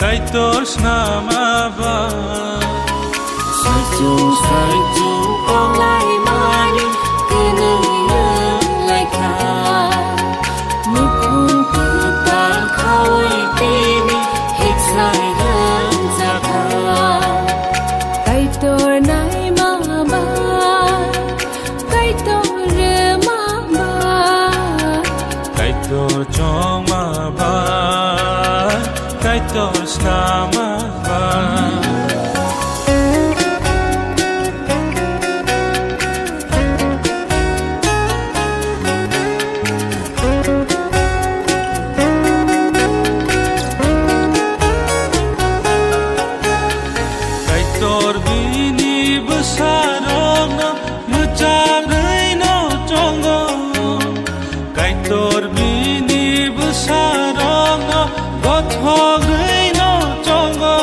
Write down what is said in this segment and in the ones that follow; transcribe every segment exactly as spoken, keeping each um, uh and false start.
Kaitor snama ba. Saichung saichung tonglai mani kwnwi wng lai kha. Mukhung kwtal khaui tini hiksai rwngjakha. Kaitor naima ba. Kaitor rwma ba. Kaitor chongma ba. Kaitor snama ba. Kaitor bini bwsarokno mwchangrwino chongo. Kaitor bini bwsarokno gothokrwino chongo.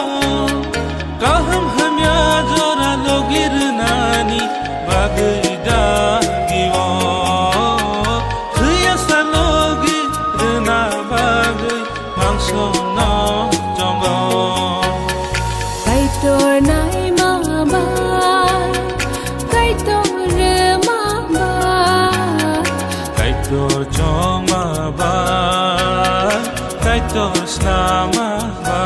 Kaham hamya jora logi rwnani bagwi dagio. Thwiya sa logi rwna bagwi mangso no chongo. Kaitor naima ba, Kaitor rwma ba. Kaitor chongma ba, Kaitor snama ba.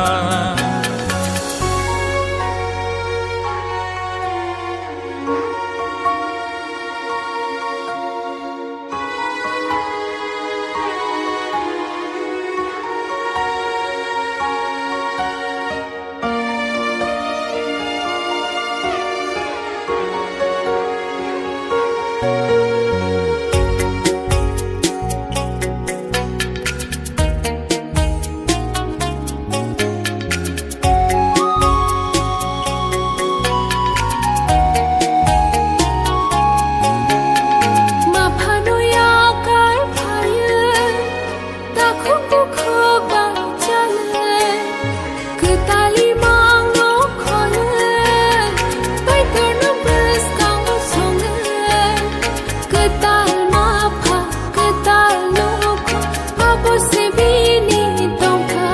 Ma phano yakar phaio, takhuk bukhuk bachale, kwtali mangno khole, Kaitorno bwskango songe, kwtal ma pha, kwtal nokho, abo se bini tongkha.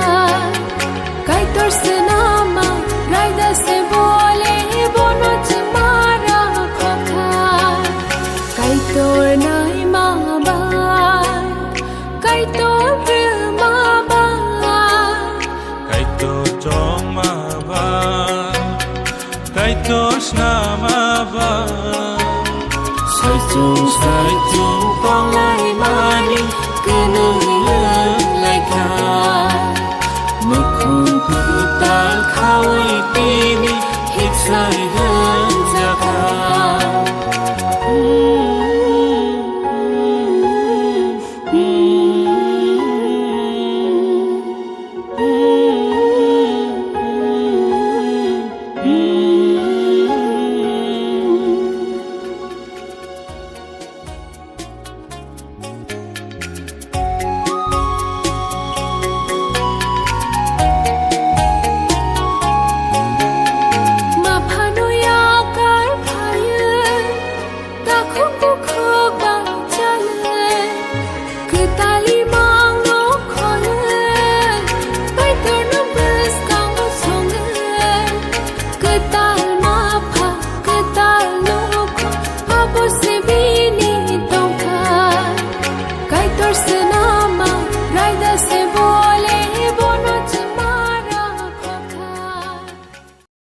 Kaitor swnama, raida se bole, bono chwmara khokha. Kaitor naima ba, Kaitor rwma ba. Kaitor chongma ba, Kaitor snama ba. Saichung saichung tonglai mani kwnwi wng lai kha. Mukhung kwtal khaui